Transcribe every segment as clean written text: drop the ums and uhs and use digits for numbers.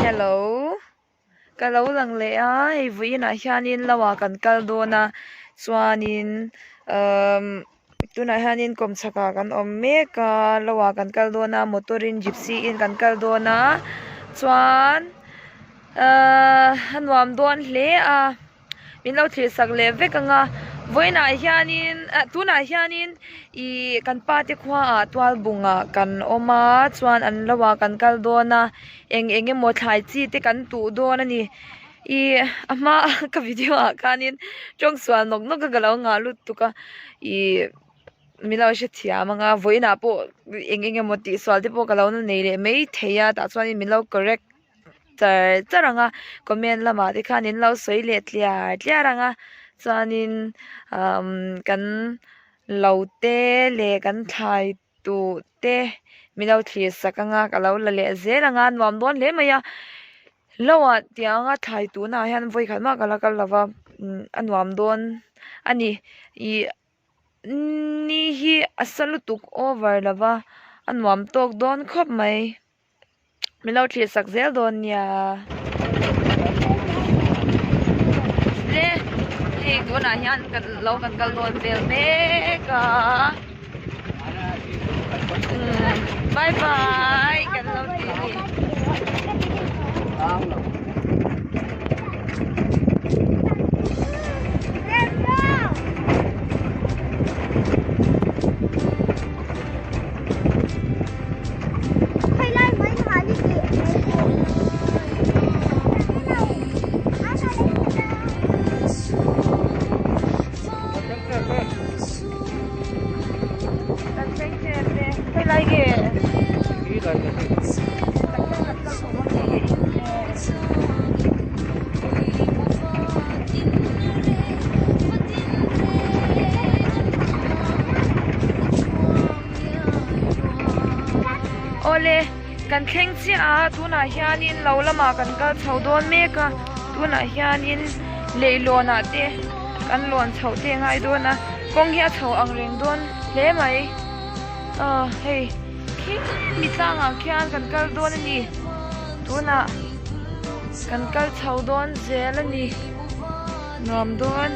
Hello ka lo lang leh a hei vawiinah hianin lo ah kan kal dawn a chuanin umm tunah hianin kawmchhak ah kan awm mek a lo ah kan kal dawn a motor in gypsy in kan kal dawn a chuan ahh a nuam dawn hle a. Min lo thlir sak leh vek ang a, vawiinah hianin ah tunah hianin ihh kan pa te khuaah tualbungah kan awm a chuan an lo ah kan kal dawn a eng eng emaw thlai chi te kan tuh dawn a ni ihh a hma a ka video ah khanin tawng sual nawk nawk a ka lo nghah lutuk a ihh min lo hrethiam ang a vawiinah pawh eng eng emaw tihsual te pawh ka lo la nei leh maithei a tah chuanin min lo correct char char ang a comment lamah te khan in lo sawi leh tliar tliar ang a chuanin umm kan lo te leh kan thlai tuh te min lo thlir sak ang a ka lo la leh zel ang a nuam dawn hle mai a lo ah tiang a thlai tunah hian vawi khat mah ka la kal lo va a nuam dawn a ni ih ni hi a sa lutuk over lo va a nuam tawk dawn khawp mai. Min lo thlir sak zel dawn nia. Le hei tunah hian kan lo kan kal dawn vel mek a. Bye bye kan lo ti ni. Awle kan thleng chiah a tunah hianin lo lamah kan kal chho dawn mek a tunah hianin leihlawn ah te kan lawn chhoh te a ngai dawn a kawng hi a chho ang reng dawn hle mai aw hei khi mi tlangah khian kan kal dawn a ni tunah kan kal chho dawn zel a ni nuam dawn.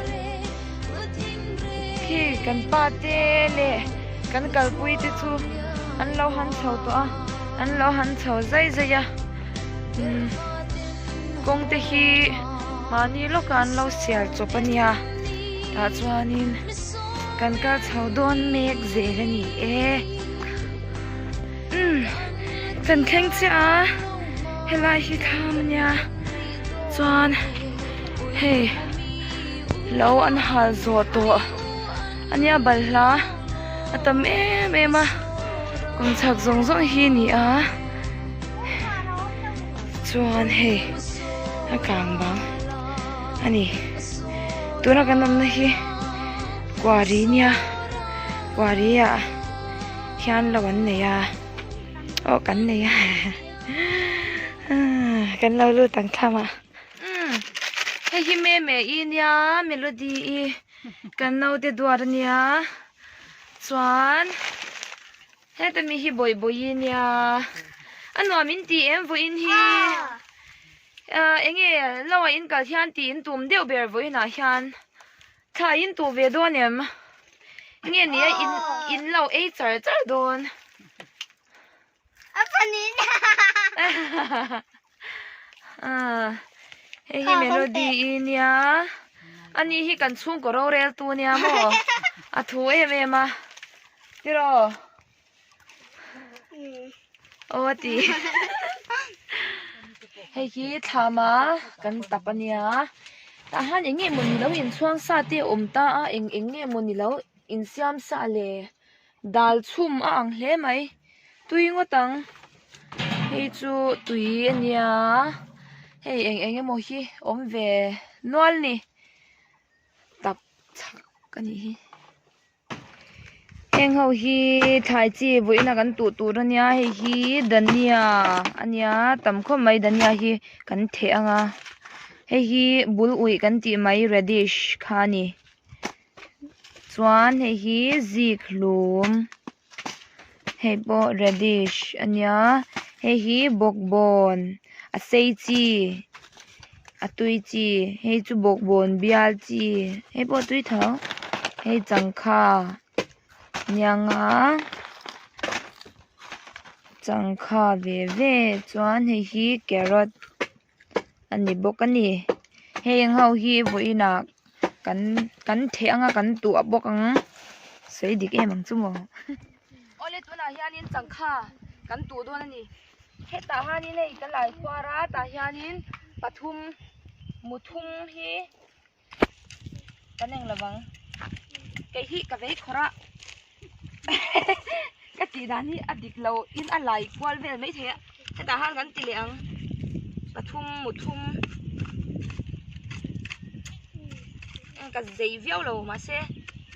Khi kan pa te leh kan kalpui te chu an lo han chho tawh a an lo han chho zai zai a umm kawng te hi mahni lawkah an lo sial chawp a nia tah chuanin kan kal chho dawn mek zel a ni e umm kan thleng chiah a helai hi thlam a nia chuan hei. Lo an hal zawh tawh a nia balhla a tam em em a kum chhak zawng zawng hi a ni a chuan hei a kang bang a ni tuna kan awmna hi quarry nia quarry ah hian lo an nei a aw kan nei a kan lo lut ang thlam ah. Umm hei hi meme i nia melody i kan naute duat ania chuan heta mi hi bawihbawi nia a nuam in ti em vawiin hi ah eng nge lo ah in kal hian tih in tum deuh ber vawiin ah hian thla in tuh ve dawn em nge ni a in in lo ei char char dawn. Hei hi melody i nia ani hi kan chhungkaw rorel tu nia maw a thu em em a tiraw aw a ti hei hi thlam a kan tap ania tah hian eng nge mawni lo inchhuang sa te a awm ta a eng eng nge mawni lo insiam sa le. Dal chhum a ang hle mai tui ngawt ang hei chu tui a nia hei eng eng emaw hi awm ve nual ni tap chhak a nih hi heng ho hi thlai chi vawiin a kan tuh tur a nia hei hi dhania a nia tam khawp mai dhania hi kan theh ang a hei hi bul uih kan tih mai radish kha a ni. Chuan hei hi zik hlum hei pawh radish a nia Hei hi bawkbawn a sei chi a tui chi hei chu bawkbawn bial chi hei pawh a tui tho hei changkha aniang a changkha ve ve chuan hei hi carrot a ni bawk a ni heng ho hi vawiin ah kan kan theh anga kan tuah bawk ang sawi dik em ang chu maw awle tunah hianin changkha kan tuh dawn a ni hetah hianin hei ka lai khuar a tah hianin pathum muthum hi kan eng lovang kei hi ka vei khawrh a ka tih dan hi a dik lo in a lai kual vel mai thei a hetah hian kan ti leh ang pathum muthum ka zei viau lo mahse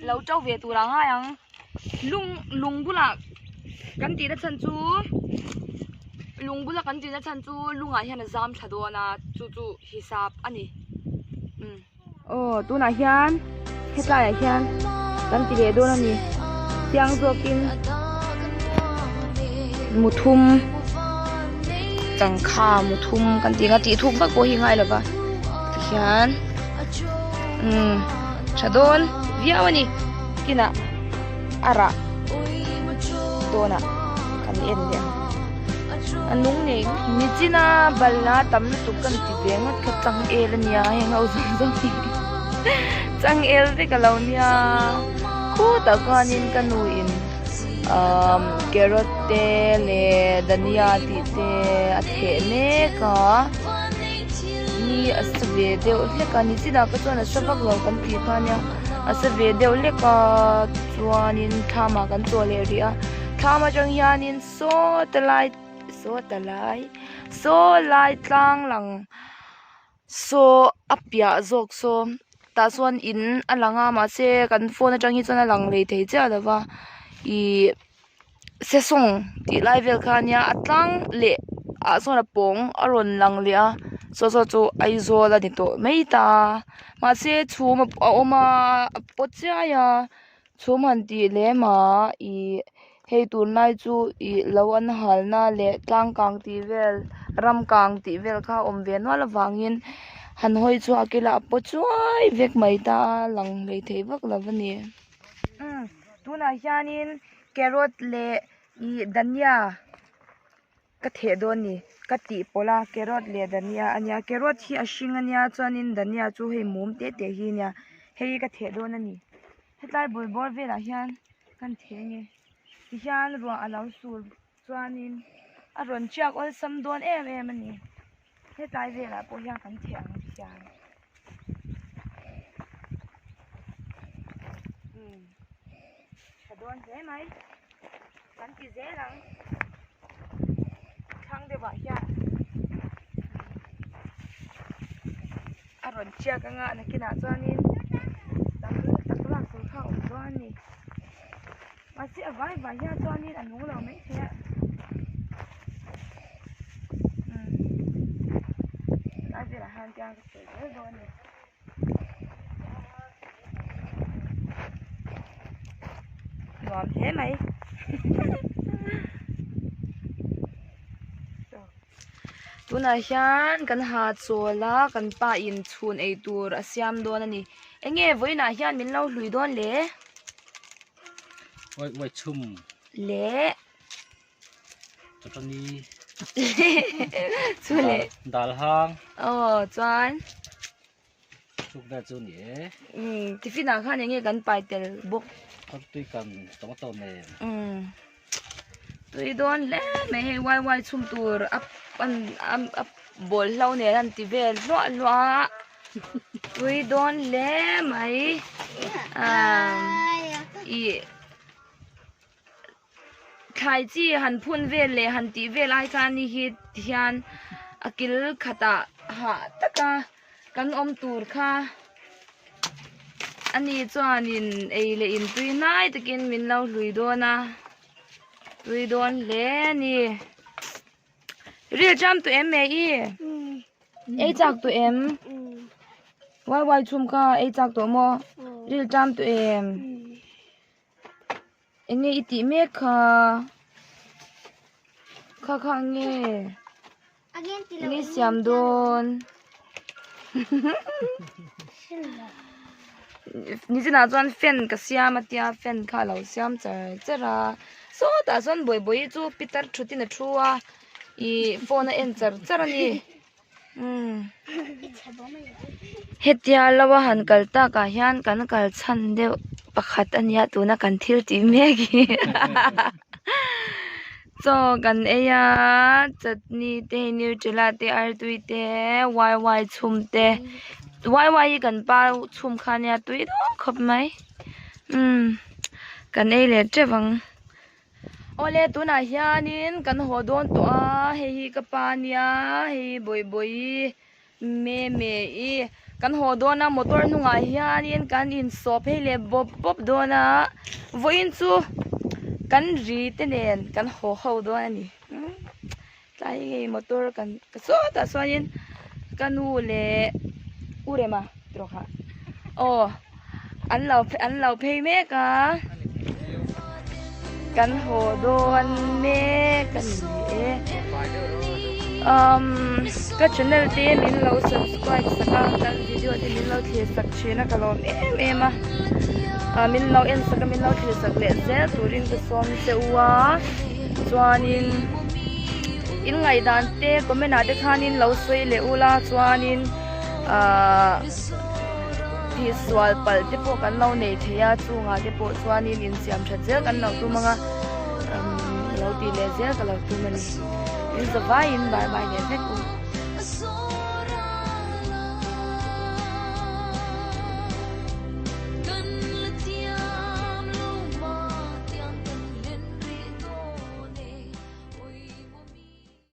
lo to ve tur a ngai ang lung lung bulah kan tihna chhan chu lung bula kan tihna chhan chu lungah hian a zam thla dawn a chu chu hisap a ni umm aw tunah hian hetlai ah hian kan ti leh dawn a ni chiang zawkin muthum changkha muthum kan tih ang a tih thuk vak pawh hi ngai lo va tihian umm tha dawn viau a ni kinah a rah dawnah kan en leh ang. A nung nei nichina balhla tam lutuk kan ti ve ngawt kha changel a nia heng ho zawng zawng hi changel vek a lo nia khutah khanin ka nu in umm carrot te leh dhania tih te a theh mek a ni a sa ve deuh hlek a nichinah kha chuan a sa vak lo kan tih kha nia a sa ve deuh hlek a chuanin thlam ah kan chaw leh rih a thlam atang hianin. Saw ta lai saw ta lai saw lai tlang lang saw a piah zawk saw tah chuan in a lang a mahse kan phone atang hi chuan a lang lei thei chiah lo va ihh sesawng tih lai vel kha ania a tlang leh ah sawn a pawng a rawn lang leh a saw saw chu Aizawl a ni tawh mai ta mahse chhum a awm a a paw chiai a. Chhum han tih lem a ih hei tunlai chu ih lo an halna leh tlang kang tih vel ram kang tih vel kha a awm ve nual avangin han hawi chhuak ila a paw chuai vek mai ta a lang hlei thei vak lo a ni. Umm tunah hianin carrot leh ih dhania ka theh dawn ni ka tih pawlh a carrot leh dhania a nia carrot hi a hring a nia chuanin dhania chu hei mum te te hi a nia hei hi ka theh dawn a ni hetlai bul bawr velah hian kan theh ange tihian ruah a lo sur chuanin a rawn tiak awlsam dawn em em a ni hetlai velah pawh hian kan theh ang hian. Tha dawn hle mai. Kan ti zel ang. Thlang deuh ah hian a rawn chiak anga nakinah chuanin tam tak lak tur kha a awm dawn a ni. Mahse a vai vai hian chuanin a nung lo mai thei a. Umm lai velah hian tiang ka sawi zel dawn a ni. Nuam hle mai tunah hian kan ha chawl a kan pa in chhun ei tur a siam dawn a ni eng nge vawiinah hian min lo hlui dawn le uai uai chhum le chutani chu le dal hang aw chuan Chuk vel chu ni e. Umm tiffin ah khan enge kan pai tel bawk. Kawr tui kan tomato nen. Umm tui dawn hle mai hei wai wai chhum tur a an a bawl hlo nen an ti vel hluah hluah a tui dawn hle mai aaa ih. Thlai chi han phun vel leh han tih vel ai khan ni hi tihian a kil khatah hah taka kan awm tur kha ani chuanin ei leh in tui hnai takin min lo hlui dawn a tui dawn hle a ni ril cham tawh em e i ei chak tawh em wai wai chhum kha ei chak tawh maw ril cham tawh em. Eng nge i tih mek kha? Kha kha nge nge siam dawn nichinah chuan fan ka siam a tia fan kha a lo siam char char a sawtah chuan bawihbawihi chu pitar thutin a thu a ih phone a en char char a ni. Hetia lo a han kal takah hian kan kal chhan deuh pakhat a nia tuna kan thil tih mek hi chaw kan ei a chutney te hei nutella te artui te wai wai chhum te wai wai hi kan pa chhum kha ania tui dawn khawp mai umm kan ei leh teuh ang. Awle tunah hianin kan haw dawn tawh a hei hi ka pa ania hei hi Bawihbawihi Meme i kan haw dawn a motor hnungah hianin kan insawh phei leh bawp bawp dawn a vawiin chu kan ri te nen kan haw ho dawn a ni tlai ngei motor kan ka sawtah chuanin ka nu leh u Rema tawh kha aw. An lo an lo phei mek a kan haw dawn mek a ni e umm ka channel te min lo subscribe sak a kan video te min lo thlir sak thin a ka lawm em em a ah min lo en sak a min lo thlir sak leh zel turin ka sawm che u a chuanin in ngaihdan te comment ah te khanin lo sawi leh ula chuanin ahh. Tihsual palh te pawh kan lo nei thei a chungah te pawh chuanin insiam that zel kan lo tum ang a umm lo tih leh zel ka lo tum a ni in zavaiin bye bye leh vek u.